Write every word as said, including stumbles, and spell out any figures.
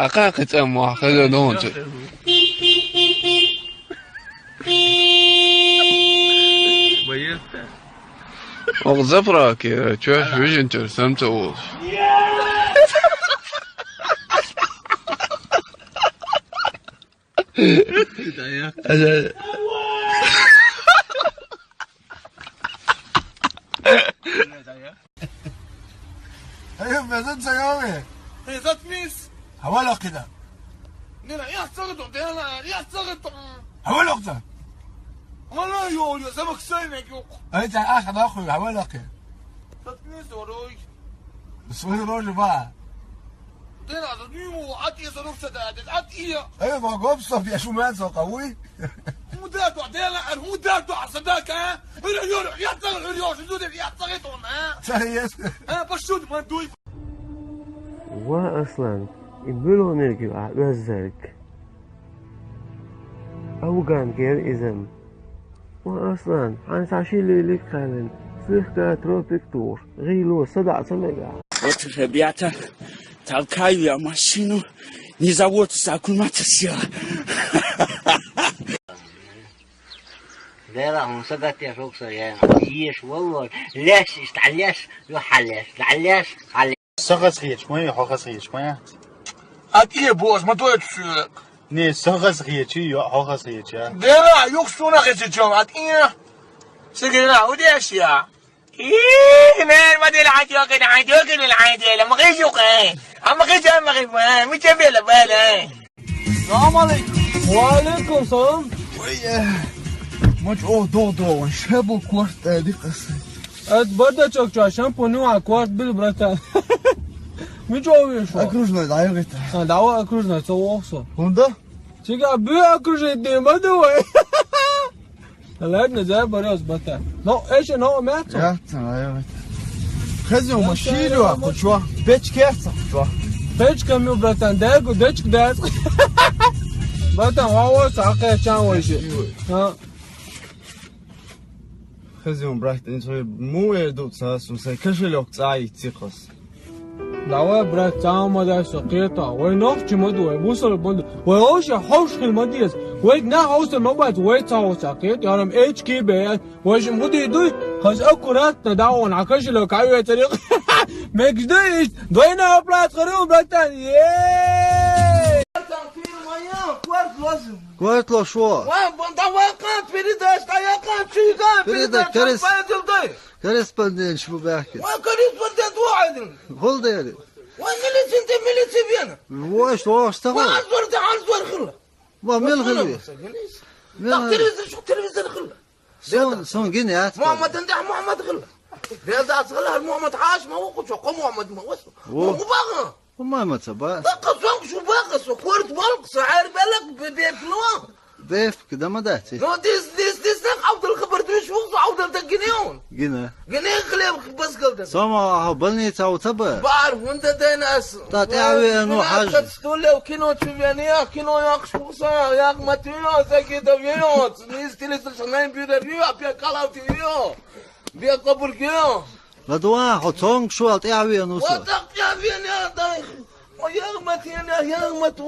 Акъа кхы цӀа ма хеза донца. Боец. Ох, заправки, чё, вижен, чё, сам ца волш. Аьле. Эй, безин ца йови. Эй, затмись. Хавалакида. Нина, я цагату, дела, я цагату. Хавалакта. Ана йо, я замак сайнек юк. Эй, ца аха нахуй, хавалаки. Затмись, орой. Свой рожи ба. Дела, за нему, ат я за рукса да, ат я. Эй, ма гопсов, я шуман со кавуй. Муда дуа, дела, ар муда дуа, садака, а? Ара, йора, я цагату, ара, йора, шуду, я цагату, а? Ца ес. А, пошуд, мандуй. Ва Аслан, и билонерги а веззерг. Афган гер изем. Ва Аслан, хьан са ши лилик хален, сихка тропик тур, гъилу сада ца мега. Вот, ребята, толкаю я машину, не заводится аккумулятор села. Дела, хьун сагатеш окса я. Еш, валлахи. Леш, ишта леш, ю халеш, леш, халеш. Сахас хич, мой, хохас хич, мой. Ат я бос, ма той чу. Не, сахас хич, ю хохас хич, а. Дела, юк суна хич чом, ат я. Сегена, удеш я. Ии, нер ма дела хьан тёкена, хьан тёкена, хьан тёкена, ма гыжук, э. А ма гыжа, ма гыжа, э, ми чебела, бела, э. Салам алейкум. Ва алейкум салам. Ой, э, ма чё, до, до, шебу корт, э, дикас. Эт бардачок чё, шампунь, а корт бил, братан. Ми чё вешо? Окружной, да, я говорит. А, давай окружной, ца вохсо. Хунда? Чига бу окружить не буду, ой. Ладно, за борёс бата. Но, эше но мячо. Я, ца, я, я. Хазю машину, а кучо? Печкерца, кучо? Печка ми, братан, дэгу, дечк дэц. Братан, ва, ва, сакъе чан вайши. А. Хазю, брат, инсой му э дуца, сусай кошелёк цай цихос. Давай, брат, цаамадай со кхета. Вай нохчи ма ду, вай мусульман ма ду. Вай оша ховш хил ма дез. Вай нах овса ма бац, вай цаоса кхета. Ярам эчки бе. Вай шим буди дуй. Хаз аккуратно, да, он, а кошелёк, а вай царик. Мекждыш. Двойной оплат, хрю, братан. Е! Корт лошо. Ва, бон, давай, кан, передаш, давай, кан, чуйган, передаш, передаш, корреспондент. Корреспондент шу бахки. Ва, корреспондент, ва, один. Гол дери. Ва, милицин, ты милици вена. Ва, что, что? Ва, анзор, да, анзор хыла. Ва, мел хыла. Мел. Так, телевизор, шу телевизор хыла. Сон, сон гин яц. Мухаммад, да, Мухаммад хыла. Да, да, хыла, Мухаммад Хаш, ма, ва, кучо, ко Мухаммад, ма, ва, со. Ва, ва, ва. Ма, ма, ца ба. Да, ка сон, шу ба, ка со, корт, вал, ка со, ар, белек, бе, бе, пло. Беф, кида ма дати. Но дис, дис, дис, так, Абдул хабар душ, ва, Абдул да гине он. Гине. Гине хлеб басгалда. Сома, а, больница у ца ба. Бар, вунда дайнас. Та, та, ави, ну, хаж. Стулев, кино, чувен, я, кино, я, кшуса, я, матвио, за кида, вио. Ни стилис, шанай, бюрер, я, пя, калав, ти, вио. Бе, кабур, вио. Ладуа, хо, цонг, шуал, та, ави, ну, со. Ва, так, я, вен, я, дай. О, я, мат, я, я, я, мат.